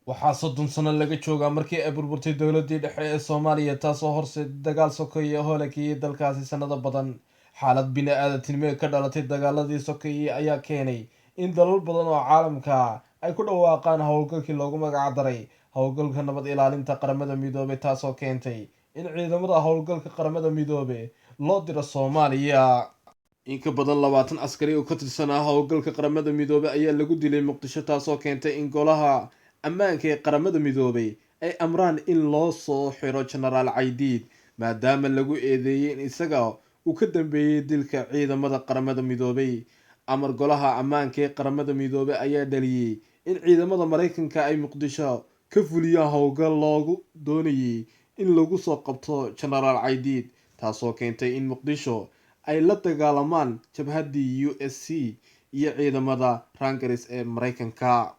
Waxaa 30 sano laga joogaa markii ay burburtay dowladii dhexe ee Soomaaliya, taasoo horseed dagaal sokeeye holakeeyey dalkaasi sanado badan. Xaalad bini-aadantinimo ka dhalatay dagaaladii sokeeye ayaa keenay in dalal badan oo caalamka ay ku dhawaaqaan howlgalkii loogu magac daray Howlgalka Nabad Ilaalinta Qaramada Midoobey, taasoo keentay in ciidamada howlgalka Qaramada Midoobe loo diro Soomaaliya. In ka badan 20 askari oo ka tirsanaa howlgalka Qaramada Midoobey ayaa lagu dilay Muqdisho, taasoo keentay in Golaha Ammaanka ee Qaramada Midoobey ay amraan in loo soo xiro Jenaraal Caydiid, maadaama lagu eedeeyey in isaga uu ka dambeeyey dilka ciidamada Qaramada Midoobey. Amar Golaha Ammaanka ee Qaramada Midoobey ayaa dhaliyey in ciidamada Mareykanka ay Muqdisho ka fuliyaan howlgal loogu doonayey in lagu soo qabto Jenaraal Caydiid, taasoo keentay in Muqdisho ay la dagaalamaan jabhaddii USC iyo ciidamada Rangers ee Mareykanka.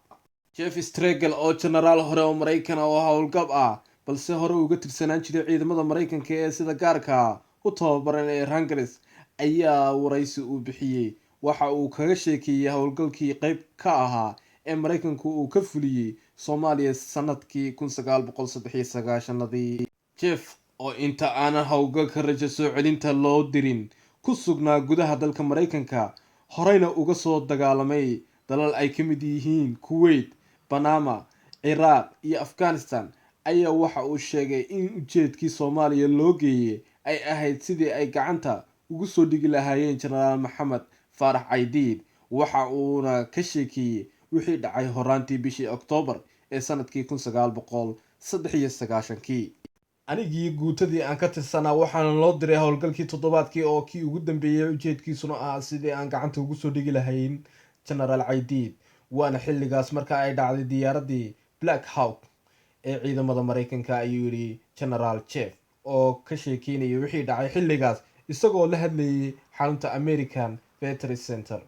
Jeff Stregel, oo jenaraal hore oo Maraykan oo howlgab ah, balse hore uga tirsanaan jiray ciidamada Maraykanka ee sida gaarka u tababaran ee Rangers, ayaa waraysi uu bixiyey waxa uu kaga sheekeeyey howlgalkii qeyb ka ahaa ee Maraykanku uu ka fuliyey Soomaaliya sanadkii 1993-adii. Jeff, oo inta aanan howlgalka rajo soo celinta loo dirin ku sugnaa gudaha dalka Maraykanka, horeyna uga soo dagaalamay dalal ay ka mid yihiin Kuwait, Banama, Ciraaq iyo Afghanistan, ayaa waxa uu sheegay in ujeedkii Soomaaliya loo geeyey ay ahayd sidii ay gacanta ugu soo dhigi lahaayeen Jenaraal Maxamed Faarax Caydiid. Waxa uuna ka sheekeeyey wixii dhacay horaantii bishii Oktoobar ee sanadkii 1993-kii. "Anigii guutadii aan ka tirsanaa waxaana loo diray howlgalkii toddobaadkii, oo kii ugu dambeeyey, ujeedkiisuna ahaa sidii aan gacanta ugu soo dhigi lahayn Jenaraal Caydiid, waana xilligaas marka ay dhacday diyaaradii Black Hawk ee ciidamada Maraykanka," ayuu yidhi Genaraal Jeff, oo ka sheekeynayay wixii dhacay xilligaas, isagoo la hadlayay xarunta American Veterans Center.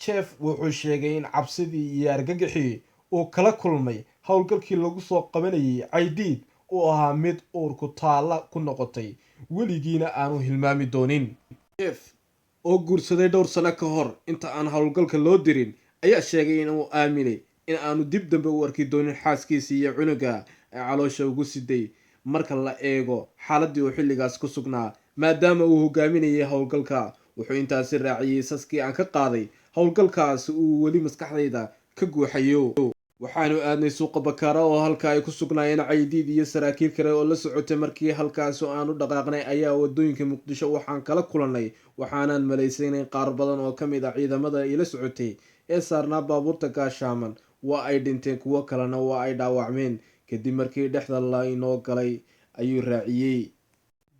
Jeff wuxuu sheegay in cabsidii iyo argagixii uu kala kulmay howlgalkii lagu soo qabanayay Caydiid uu ahaa mid uurku taalla ku noqotay, weligiina aanu hilmaami doonin. Jeff, oo guursaday dhowr sano ka hor inta aan howlgalka loo dirin, ayaa sheegay inuu aaminay in aanu dib dambe u arki doonin xaaskiisa iyo cunuga ay caloosha ugu siday, marka la eego xaaladii uu xilligaas ku sugnaa, maadaama uu hogaaminayay howlgalka. Wuxuu intaasi raaciyey: "Saskii aan ka qaaday howlgalkaasi uu weli maskaxdayda ka guuxayo. Waxaanu aadnay suuqa Bakaara, oo halka ay ku sugnaayeen Caydiid iyo saraakiil kale oo la socotay. Markii halkaasi aanu dhaqaaqnay ayaa wadooyinka Muqdisho waxaan kala kulannay waxaanan malaysanay qaar badan oo ka mid ah ciidamada ila socotay ee saarnaa baabuurta gaashaaman waa ay dhinteen, kuwo kalena waa ay dhaawacmeen kadib markii dhexda laynoo galay," ayuu raaciyey.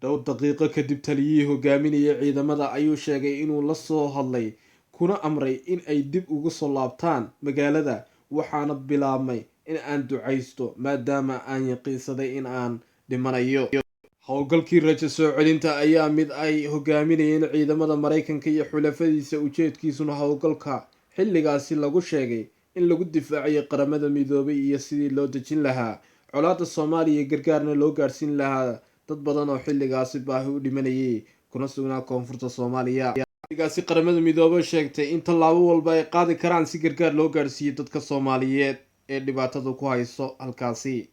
Dhowr daqiiqo kadib, taliyihii hogaaminayay ciidamada ayuu sheegay inuu la soo hadlay, kuna amray in ay dib uga soo laabtaan magaalada. "Waxaana bilaabmay in aan ducaysto, maadaama aan yaqiinsaday in aan dhimanayo." Howlgalkii rajo soo celinta ayaa mid ay hogaaminayeen ciidamada Maraykanka iyo xulafadiisa, ujeedkiisuna howlgalka xilligaasi lagu sheegay in lagu difaacayay Qaramada Midoobay iyo sidii loo dejin lahaa colaadda Soomaaliya, gargaarna loo gaadhsiin lahaa dad badan oo xilligaasi baahi u dhimanayay, kuna sugnaa koonfurta Soomaaliya. Xilligaasi Qaramada Midoobey sheegtay in tallaabo walba ay qaadi karaan si gargaar loo gaadhsiiyo dadka Soomaaliyeed ee dhibaatada ku hayso halkaasi.